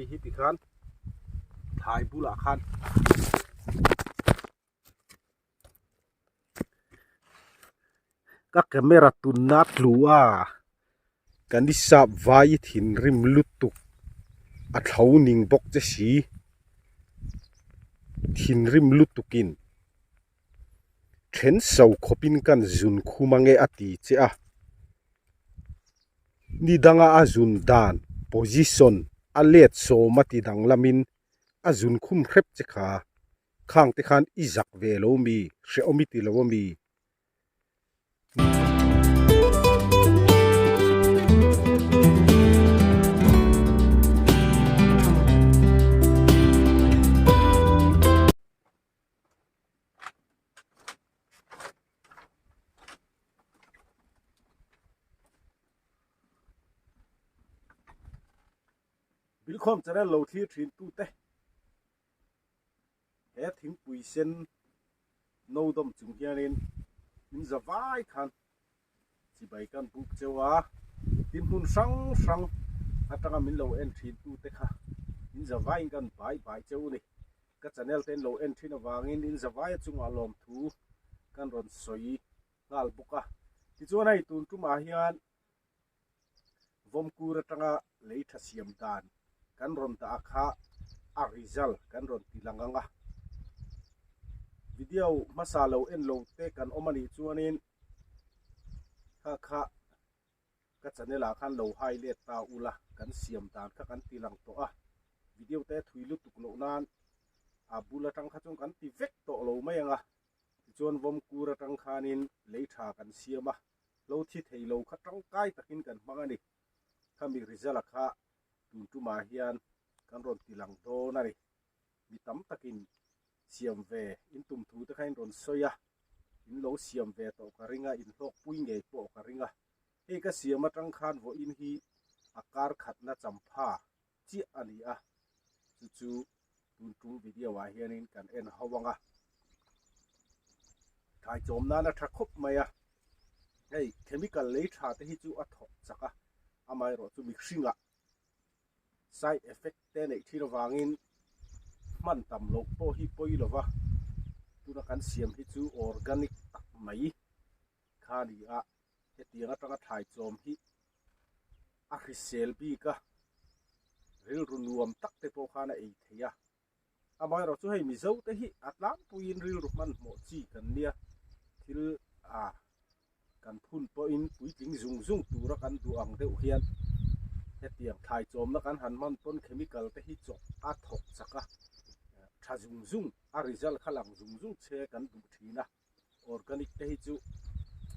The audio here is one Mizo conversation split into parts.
hei hi tikhan thlai bulah khan ka camera tunna tlu a kan i sap vai i thinrim lutuk a thlo ning bawk che si thinrim lutukin then so khawpin kan zun khum ange a ti che a ni danga a zun dan position a let sawm a ti danglamin a zun khum hrep che kha. Khang te khan i zak ve lo mi, hrehawm i ti lo a mi? Bilkhawm channel lo thlir thin tute. He thingpui sen no dawm chung hianin in za vai khan chibai kan buk cheu a, tin hmun hrang hrang atanga min lo en thin tu te kha in za vaiin kan bai bai cheu a ni. Ka channel te in lo en thin avangin in za vaia chungah lawmthu kan rawn sawi nghal bawk a. Tichuan hei tun tumah hian Vawmkur atanga lei tha siam dan kan rawn dah a kha a result kan rawn ti lang ang a. Video hmasa lo en lo te kan awm a nih chuanin kha kha ka channel ah khan lo hai let ta ula kan siam dan kha kan ti lang tawh a. Video te thui lutuk loh nan a bul atang kha chuan kan ti vek tawh lo mai ang a. Tichuan Vawmkur atang khanin lei tha kan siam a. Lo thi thei lo kha tangkai takin kan hmang a ni. Khami result a kha tun tumah hian kan rawn ti lang dawn a ni. Mi tam takin siam ve in tum thu te kha in rawn sawi a, in lo siam ve tawh ka ring a, in hlawkpui ngei pawh ka ring a. Hei ka siam atang khan vawiin hi a kar khatna champha chiah a ni a, chu chu tun tum video ah hianin kan en ho ang a, thlai chawm nan a tha khawp mai a, hei chemical lei tha te hi chu a thawk chak a, amaherawhchu mihringah side effect te neih thin avangin hman tam loh pawh hi pawi lo va, tuna kan siam hi chu organic tak mai kha a ni a, hetiang atanga thlai chawm hi a hrisel bik a, rilru nuam tak te pawh khan a ei thei a. Amaherawh chu hei Mizo te hi a tlangpuiin rilru hmanhmawh chi kan nia, thil a kan phun pawhin puitling zung zung tura kan duh ang deuh hian hetiang thlai chawmna kan han hman pawn chemical te hi chawp a thawk chak a, tha zung zung a result kha lang zung zung che kan duh thin a, organic te hi chu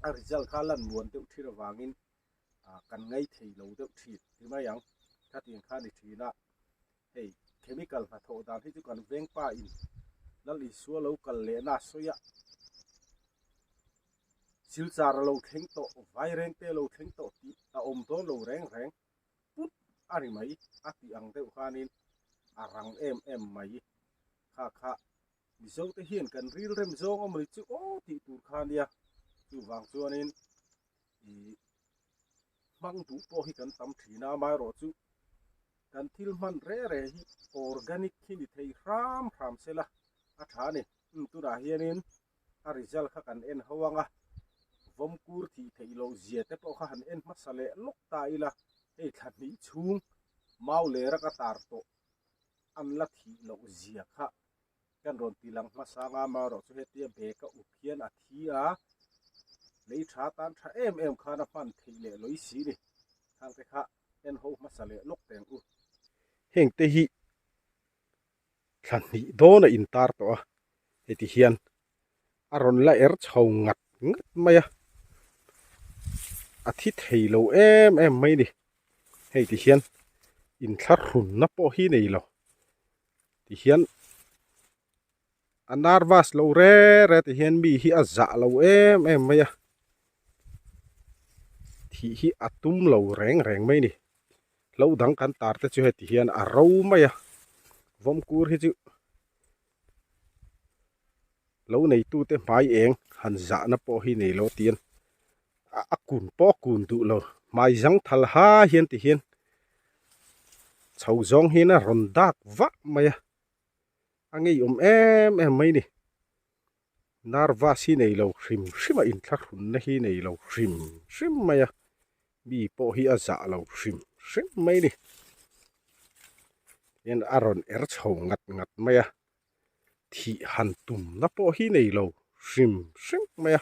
a result kha lan muan deuh thin avangin kan ngai thei lo deuh thin ti mai ang. Khatiang kha ni thin a, hei chemical hnathawh dan hi chu kan vengpa in Lal Isua lo kal lehna a sawi a, Silchar a lo thleng tawh, Vairengte a lo thleng tawh tih a awm dawn lo reng reng put a ri mai a tih ang deuh khanin a rang em em mai kha kha Mizo te hian kan rilrem zawng a mawni chu aw tih tur kha nia, chuvang chuanin ih hmang duh pawh hi kan tam thin a, amaherawhchu kan thil hman reh reh hi organic hi ni thei hram hram sela a tha a ni. Umm tunah hianin a result kha kan en ho ang a, vawmkur thih theih loh zia te pawh kha han en hmasa leh lawk ta ila, hei thla hnih chhung mau lera ka tar tawh an la thih loh zia kha kan rawn ti lang hmasa anga amaherawhchu hetia bag a up hian a thi a, lei tha tan tha em em khan a hman theih leh lawi si ni, khang te kha en ho hmasa leh lawk teng u. Heng te hi thla hnih dawn a intar tawh a, heti hian a rawn la er chho ngat ngat mai a, a thi thei lo em em mai ni, hei ti hian inthlahrunna pawh hi nei lo. Ti hian a nervous lo re re ti hian mi hi a zah lo em em mai a, thih hi a tum lo reng reng mai a ni. Hlo dang kan tar te chu heti hian a ro mai a, vawmkur hi chu lo neitute hmai eng han zahna pawh hi nei lo tian a kun pawh a kun duh lo hmai zang thal ha hian ti hian. Chho zawng hian a rawn dak vah mai a, a ngeiawm em em mai ni. Nervous hi nei lo hrim hrim a, inthlahrunna hi nei lo hrim hrim mai a, mi pawh hi a zah lo hrim hrim mai ni. Tihian a rawn er chho ngat ngat mai a, thih han tumna pawh hi nei lo hrim hrim mai a,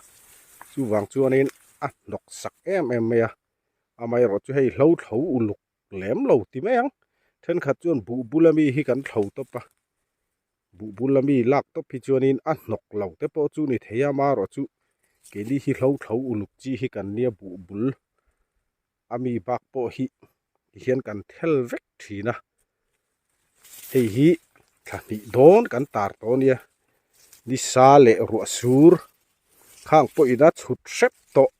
chuvang chuanin a hnawk sak em em mai a, amaherawhchu chu hei hlo thlo uluk lem lo ti mai ang, thenkhat chuan buh bula mi hi kan thlo tawp a, buh bula mi lak tawp hi chuanin a hnawk lo te pawh chu ni thei a, amaherawhchu keini hi hlo thlo uluk chi hi kan nia buh bul a mi bak pawh hi tihian kan thel vek thin a, hei hi thla hnih dawn kan tar tawh a nia, nisa leh ruah sur khang pawhin a chhut hrep tawh.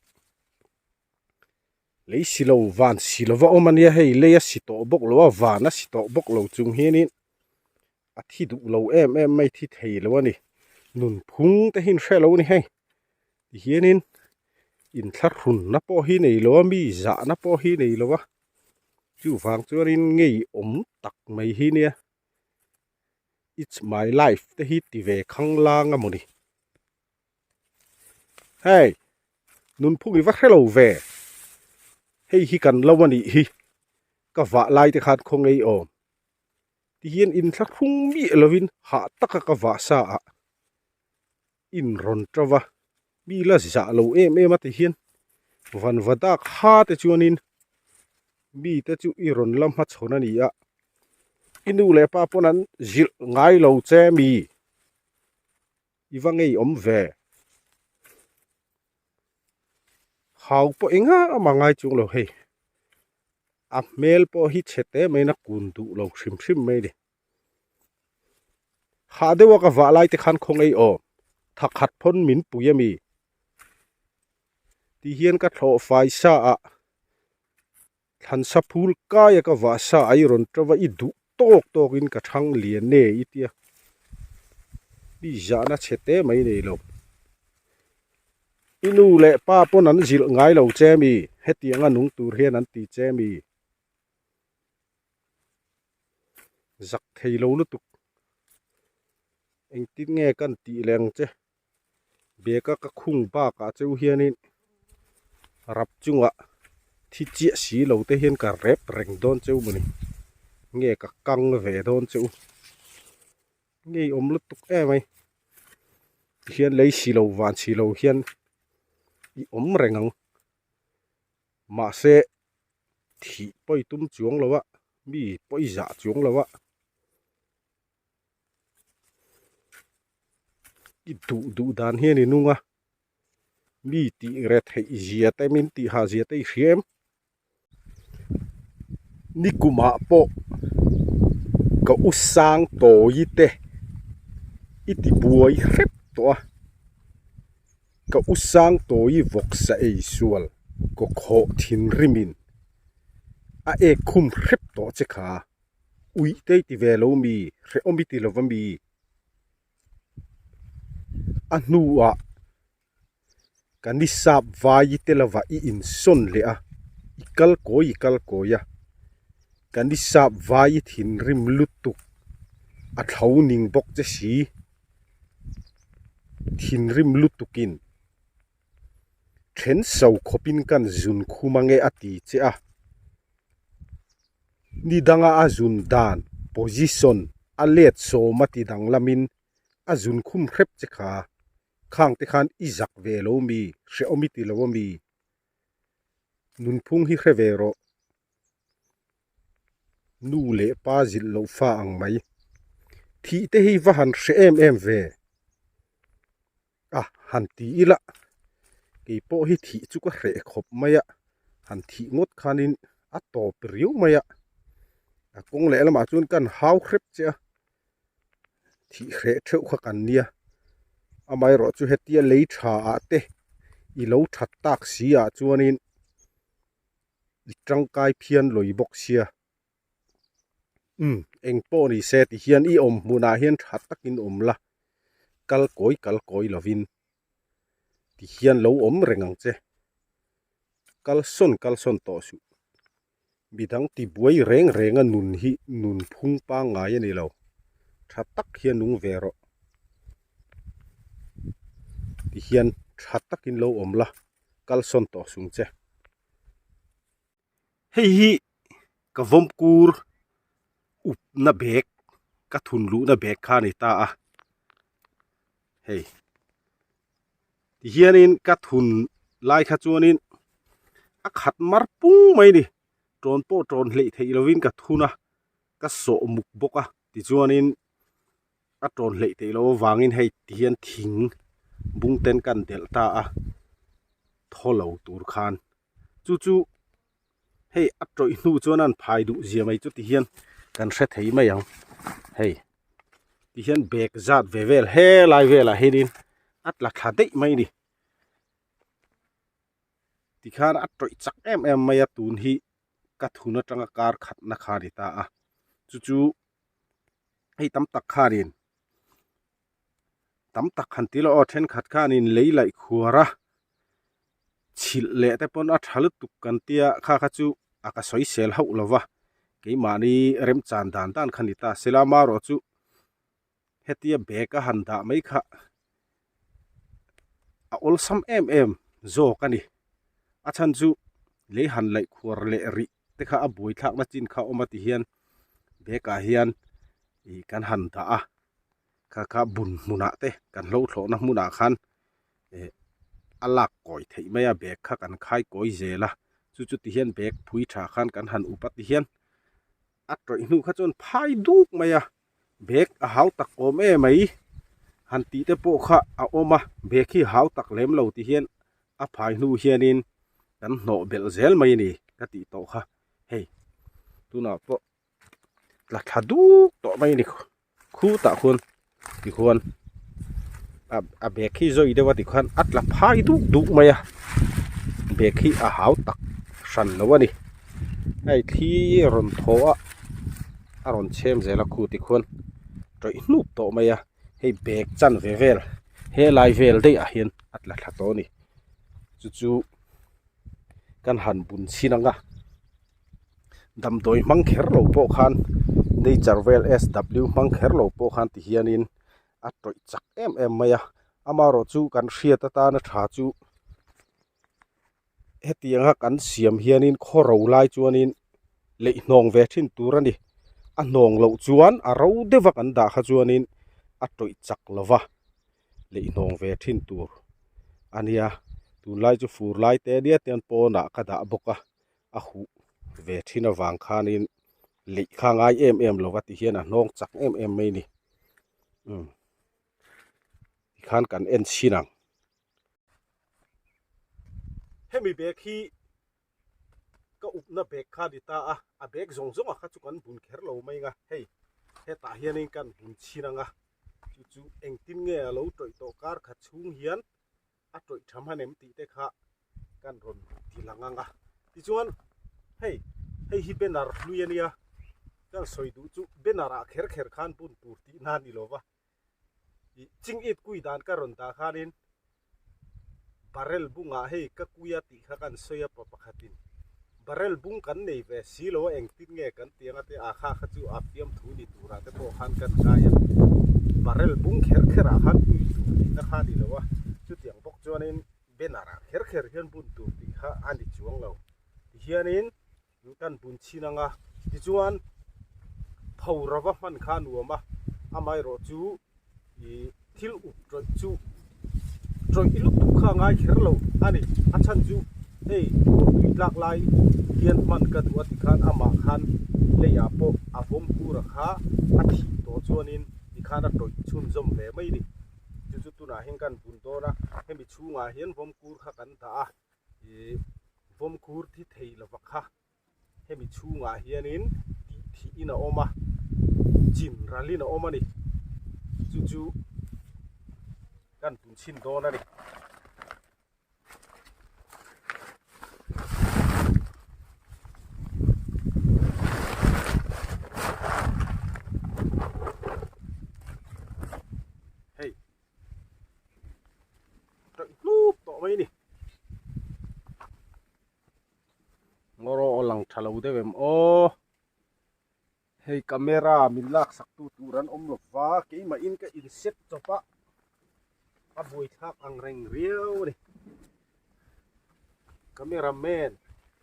Lei si lo van si lova awm a nia hei lei a si tawh bawk lo a van a si tawh bawk lo chung hianin a thi duh lo em em mai thi thei lo a ni nunphung te hi an hre lo a ni hei tihianin inthlahrunna pawh hi nei lo a mi zahna pawh hi nei lo a chuvang chuanin ngeiawm tak mai hi nia it's my life te hi ti ve khanglang a mawni. Hei nunphung i va hre lo ve hei hi kan lo a nih hi ka vah lai te khan khaw ngei awm tihian inthlahrung miah lovin hah taka ka vah sa ah in rawn to va mi la zah lo em em a tihian vanva dak ha te chuanin mi te chu i rawn la hmachhawn a ni a i nu leh pa pawn an zilh ngai lo che mi. I va ngei awm ve. Hau pawh enga amah ngai chung lo hei. A hmel pawh hi chhe te mai in a kun duh lo hrim hrim mai ni. Hah deuh a ka vah lai te khan khaw ngei aw. Tha khat phawn min pui a mi. Ti hian ka thlawh fai sa a. Thlansa phul kai a ka vah sa a i rawn to va i duh tawk tawk in ka thang lian e i tia. Mi zahna chhe te mai nei lo. I nu leh pa pawn an zilh ngai lo che mi, hetiang a nung tur hian an ti che mi. Zak thei lo lutuk. Engtin nge kan tih leh ang che. Bag a ka khung bakah cheu hianin rap chungah thi chiah si lo te hian ka rep reng dawn cheu mawni nge ka kang ve dawn cheu ngei awm lutuk em mai tihian lei si lo van si lo hian i awm reng ang mahse thih pawi tum chuang lo a mi pawi zah chuang lo a. I duh duh dan hian i nung a, mi tih re theih zia te min tih hah zia te i hria em? Nikumah pawh ka u sang tawi te i ti buai hrep tawh a, ka u sang tawi vawksa ei sual kaw khawh thinrimin a ek khum hrep tawh che kha. Uih te i ti ve lo mi, hrehawm i ti lo va mi. A hnuah ka ni sap vai i te lova i insawn leh a, i kal kawi i kal kawi a. Ka ni sap vai i thinrim lutuk, a thlo ning bawk che si. Thinrim lutukin then so khawpin kan zun khum ange a ti che a. Ni danga a zun dan, position, a let sawm a ti danglamin a zun khum hrep che kha, khang te khan i zak ve lo mi, hrehawm i ti lo a mi? Nunphung hi hre ve rawh. Nu leh pa zilh loh fa ang mai. Thih te hi va han hre em em ve. A han ti ila kei pawh hi thih chu ka hreh khawp mai a han thih ngawt khanin a tawp riau mai a a kawng leh lamah chuan kan hau hrep che a thih hreh theuh kha kan nia amaherawh chu hetia lei tha ah te i lo that tak si ah chuanin i tangkai phian lawi bawk sia. Umm eng pawh ni se ti hian i awm hmunah hian tha takin awm la, kal kawi kal kawi lovin ti hian lo awm reng ang che, kal sawn kal sawn tawh suh. Midang tibuai reng renga nun hi nun phung pangngai a ni lo. Tha tak hian nung ve rawh. Tihian tha takin lo awm la, kalsawn tawh sung che. Hei hi ka vawmkur upna bag ka thun luhna bag kha a ni ta a hei tihianin ka thun lai kha chuanin a khat mar pung mai a ni tawn pawh tawn hleih theih lovin ka thun a ka sawh muk bawk a tichuanin a tawn hleih theih loh avangin hei tihian thing bung ten kan delh ta a thaw lo tur khan. Chu chu hei a tawih hnu chuan an phai duh zia mai chu tihian kan hre thei mai ang hei tihian bag zat ve vel helai velah hianin a tla thla daih mai a ni tikhan a tawih chak em em mai a tun hi ka thun atanga kar khatna kha a ni ta a chu chu hei tam tak khanin tam tak han ti lo aw thenkhat khanin lei laih khuar a chhilh leh te pawn a tha lutuk kan tia kha kha chu a ka sawi sel hauh lo va keimahni remchan dan dan kha ni ta sela amaherawh chu hetia bag a han dah mai kha a awlsam em em zawk a ni a chhan chu lei han laih khuar leh rih te kha a buai thlakna chin kha a awm a ti hian bag ah hian ih kan han dah a kha kha bun hmunah te kan hlo thlawhna hmunah khan eh a lak kawi theih mai a bag kha kan khai kawi zel a chu chu ti hian bag phui tha khan kan han up a ti hian a tawih hnu kha chuan phai duk mai a bag a hau tak awm em mai han tih te pawh kha a awm a bag hi hau tak lem lo ti hian a phai hnu hianin kan hnawh belh zel mai a ni ka tih tawh kha hei tunah pawh tla thla duk tawh mai a ni khutah khuan tikhuan a bag hi zawi deuh a tikhuan a tla phai duk duk mai a bag hi a hau tak hran lo a ni hei thli rawn thaw a a rawn chhem zel a khu tikhuan tawih hnup tawh mai a hei bag chan ve vel helai vel daih ah hian a tla thla tawh a ni chu chu kan han bun chhin ang a. Damdawi hmang kher lo pawh khan nature vel SW hmang kher lo pawh khan ti hianin a tawih chak em em mai a amaherawh chu kan hriat atana tha chu hetianga kan siam hianin khaw ro lai chuanin leih hnawng ve thin tur a ni a hnawng loh chuan a ro deuh a kan dah kha chuanin a tawih chak lo va leih hnawng ve thin tur a nia tunlai chu fur lai te nia te pawnah ka dah bawk a. a huh ve thin avang khanin leih kha ngai em em lo va ti hian a hnawng chak em em mai a ni umm tikhan kan en chhin ang. Hemi bag hi ka upna bag kha a ni ta a, a bag zawng zawng ah kha chu kan bun kher lo mai ang a, hei hetah hianin kan bun chhin ang a, chu chu engtin nge a lo tawih tawh kar khat chhung hian a tawih tha hman em tih te kha kan rawn ti lang ang a tichuan hei hei hi banner hlui a nia kan sawi duh chu banner ah kher kher khan bun tur tih na a ni lo va ih ching it kui dan ka rawn dah khanin barrel bungah hei ka kui a tih kha kan sawi a pa pakhatin barrel bung kan nei ve si lo a engtin nge kan ti anga te a kha kha chu a fiamthu ni turah te pawh khan kan ngai a barrel bung kher kher ah khan pui tur tihna kha a ni lo a chutiang bawk chuanin banner ah kher kher hian bun tur tih kha a ni chuang lo tihianin kan bun chhin ang a tichuan pho rava hman kha a nuam a amaherawh chu ih thil up tawih chu tawih lutuk kha a ngai kher lo a ni a chhan chu hei tui tlak lai hian hman ka duh a ti khan amah khan leiah pawh a vawm kura kha a thih tawh chuanin tikhan a tawih chhunzawm ve mai a ni chu chu tunah hian kan bun dawn a hemi chhungah hian vawm kur kha kan dah a ih vawm kur thi thei lova kha. Hemi chhungah hianin tih thihin a awm a, chin ralin a awm a ni. Chu chu kan tun chhin dawn a ni. Hei, tawih hnup tawh mai a ni. Ngaw rawh aw lang tha. tha lo deuh em aw. Hei camera min laksak tu tur an awm lo va, keimahin ka in set chawp a, a buaithlak ang reng riau a ni. Camera man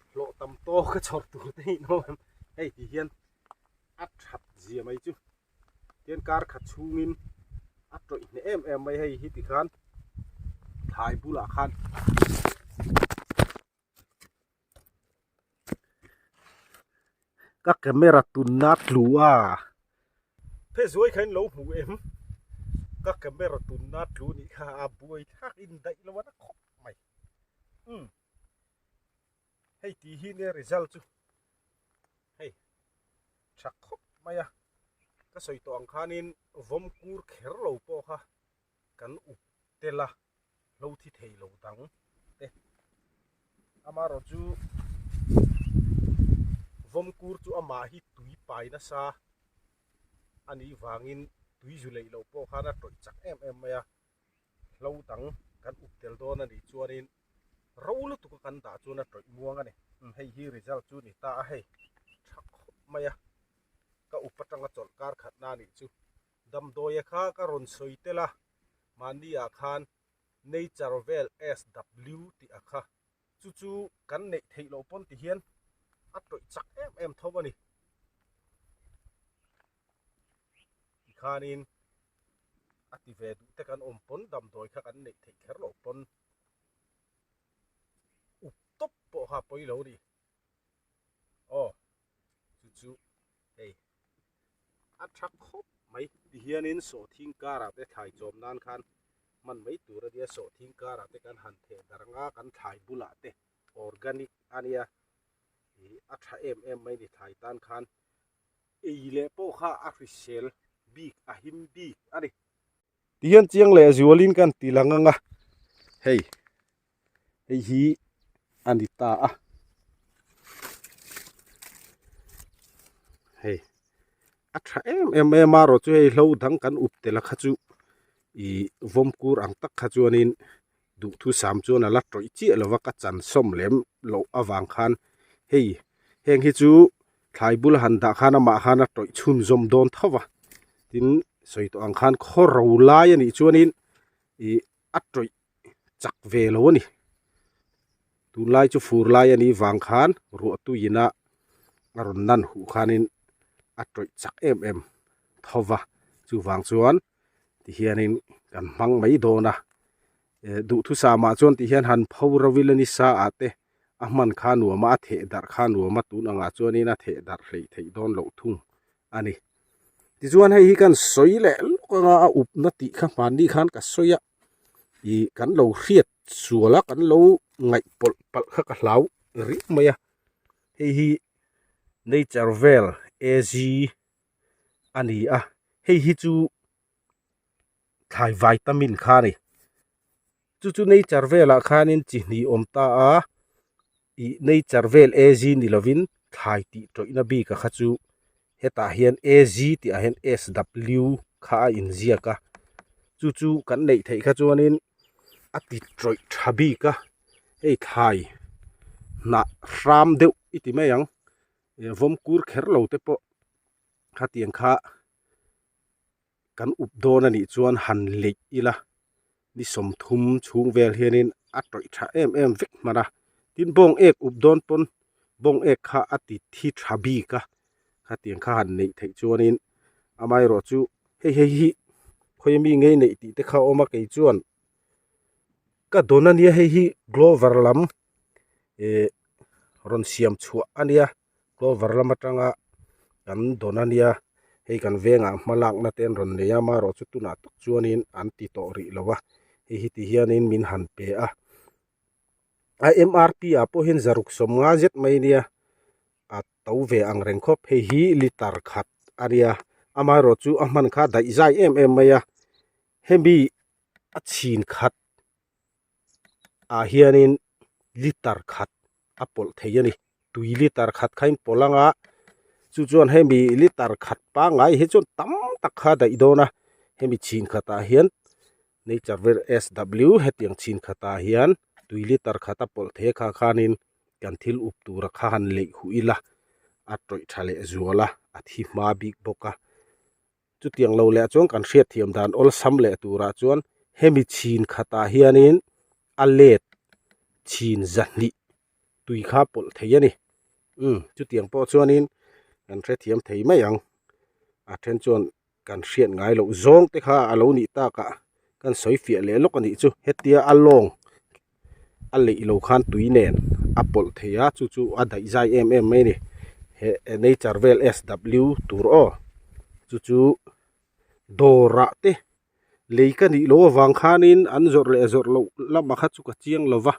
hlawh tam tawk a chhawr tur te hi inawm em? Hei ti hian a that zia mai chu. Tian kar khat chhungin a tawih hneh em em mai hei hi tikhan thlai bulah khan Ka camera tunna tlu a phe zuai kha in lo hmu em ka camera tunna tlu nih kha a buai thlak in daih lo a na khawp mai umm hei tih hi nia result chu hei tha khawp mai a ka sawi tawh ang khanin vawm kur kher lo pawh kha kan up tel a hlo thi thei lo dang te. Amaherawh chu vawmkur chu amah hi tui pai nasa a nih vangin tui zu leih loh pawh khan a tawih chak em em mai a, hlo dang kan up tel dawn a nih chuanin ro lutuk a kan dah chuan a tawih muang a ni. Hei hi result chu ni ta a hei tha khawp mai a, ka up atanga chawlh kar khatna a nih chu. Damdawia kha ka rawn sawi tel a, mahni ah khan Nature vel SW tih a kha. Chu chu kan neih theih loh pawn ti hian a tawih chak em em tho a ni. Tikhanin a ti ve duh te kan awm pawn damdawi kha kan neih theih kher loh pawn up tawp pawh kha pawi lo a ni. Aw chu chu hei a tha khawp mai. Tihianin sawhthing karah te thlai chawm nan khan hman mai tur a nia, sawhthing karah te kan han theh darh ang a, kan thlai bulah te organic a nia ih a tha em em mai ni thlai tan khan ei leh pawh kha a hrisel bik a him bik a ni. Tihian chiang leh zualin kan ti lang ang a, hei hei hi a ni ta a, hei a tha em em mai a marawh chu hei hlo dang kan up tel a kha chu ih vawm kur ang tak kha chuanin duhthusam chuan a la tawih chiah lo va ka chan sawm lem loh avang khan hei heng hi chu thlai bul han dah khan amah khan a tawih chhunzawm dawn tho va tin sawi tawh ang khan khaw ro lai a nih chuanin ih a tawih chak ve lo a ni tunlai chu fur lai a nih vang khan ruah tuiin a a rawn nan huh khanin a tawih chak em em tho va chuvang chuan. Tihianin kan hmang mai dawn a, eh duhthusam ah chuan tihian han pho ro ila nisa ah te a hman kha nuam a, a theh darh kha nuam a tun angah chuanin a theh darh hleih theih dawn loh thung a ni. Tichuan hei hi kan sawi leh lawk anga a upna tih kha hmanni khan ka sawi a, ih kan lo hriat sual a kan lo ngaih pawlh palh kha ka hlau riau mai a, hei hi nature vel AZ a ni a hei hi chu thlai vitamin kha a ni chu chu nature velah khanin chi hnih awm ta a ih nature vel AZ ni lovin thlai tih tawihna bik a kha chu hetah hian AZ tih ah hian SW kha a inziak a chu chu kan neih theih kha chuanin a ti tawih tha bik a hei thlai hnah hram deuh i ti mai ang. Eh vawm kur kher lo te pawh khatiang kha kan up dawn a nih chuan han leih ila ni 30 chhung vel hianin a tawih tha em em vek hman a tin bawng ek up dawn pawn bawng ek kha a ti thi tha bik a khatiang kha han neih theih chuanin amaherawh chu hei hei hi khawi ami ngei neih tih te kha a awm a kei chuan ka dawn a nia hei hi glover lam. Ih rawn siam chhuah a nia clover lam atanga kan dawn a nia hei kan vengah hma lakna te an rawn nei a amaherawh chu tunah tak chuanin an ti tawh rih lo a hei hi ti hianin min han pe a a MRP ah pawh hian zaruk 50 zet mai a nia a to ve ang reng khawp hei hi liter khat a nia amaherawh chu a hman kha daih zai em em mai a hemi a chhin khat. ah hianin liter khat a pawlh thei a ni tui liter khat kha in pawlh anga chu chuan hemi liter khat pangngai hi chuan tam tak kha a daih dawn a hemi chhin khatah hian nature vel SW hetiang chhin khatah hian tui liter khat a pawlh thei a kha khanin. Kan thil up tura kha han leih huh ila a tawih tha leh zual a, a thi hma bik bawk a. Chutiang lo leh chuan kan hriatthiam dan awlsam leh turah chuan hemi chhin khatah hianin a let chhin zahnih tui kha pawlh thei a ni. Umm chutiang pawh chuanin kan hrethiam thei mai ang. A then chuan kan hriat ngai loh zawng te kha a lo nih takah kan sawi fiah leh lawk a nih chu. Hetia a lawng a leih lo khan tui nen a pawlh thei a, chu chu a daih zai em em mai a ni. He nature vel SW tur aw chu chu dawrah te lei ka nih loh avang khanin an zawrh leh zawrh loh lamah kha chu ka chiang lo va,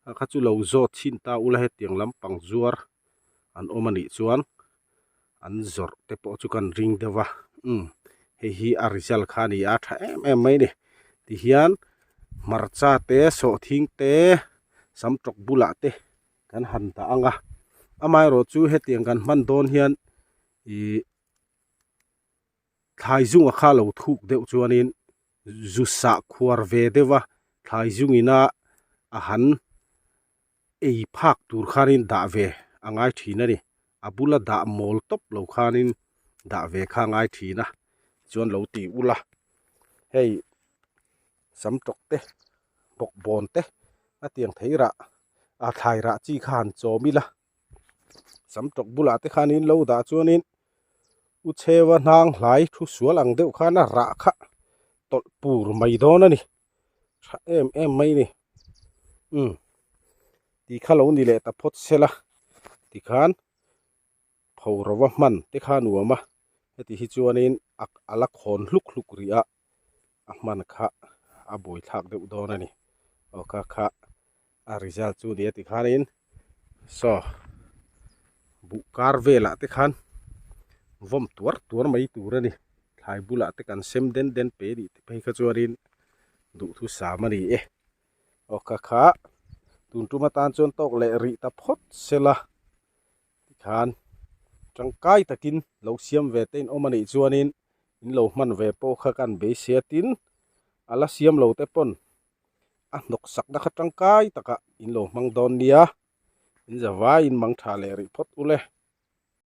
a kha chu lo zawt chhin ta ula hetiang lampang zuar an awm a nih chuan an zawrh te pawh chu kan ring deuh a umm hei hi a result kha a ni a tha em em mai a ni tihian hmarcha te sawhthing te sam tawk bulah te kan han dah ang a amaherawh chu hetiang kan hman dawn hian ihh thlai zunga kha lo thuk deuh chuanin zu sah khuar ve deuh a thlai zungina a han ei phak tur khanin dah ve a ngai thin a ni a bula dah mawl tawp lo khanin dah ve kha a ngai thin a chuan lo ti ula hei sam tawk te bawkbawn te a tiang thei rah a thlai rah chi kha han chawm ila sam tawk bulah te khanin lo dah chuanin u chhewa hnang hlai thu sual ang deuh khan a rah kha tawlh pur mai dawn a ni tha em em mai a ni umm ti kha lo ni leh ta phawt sela tikhan phoro va hman te kha a nuam a heti hi chuanin a a la khawn hluk hluk rih a a hman kha a buaithlak deuh dawn a ni aw kha kha a result chu nia tikhanin saw buh kar velah te khan vawm tuar tuar mai tur a ni thlai bulah te kan sem den den pe nih te phei kha chuanin duhthusam a ni e aw kha kha tun tum atan chuan tawk leh rih ta phawt sela tikhan tangkai takin lo siam ve te in awm a nih chuanin in lo hman ve pawh kha kan beisei a tin a la siam lo te pawn a hnawk sakna kha tangkai takah in lo hmang dawn nia in zavaiin mang tha leh rih phawt ule.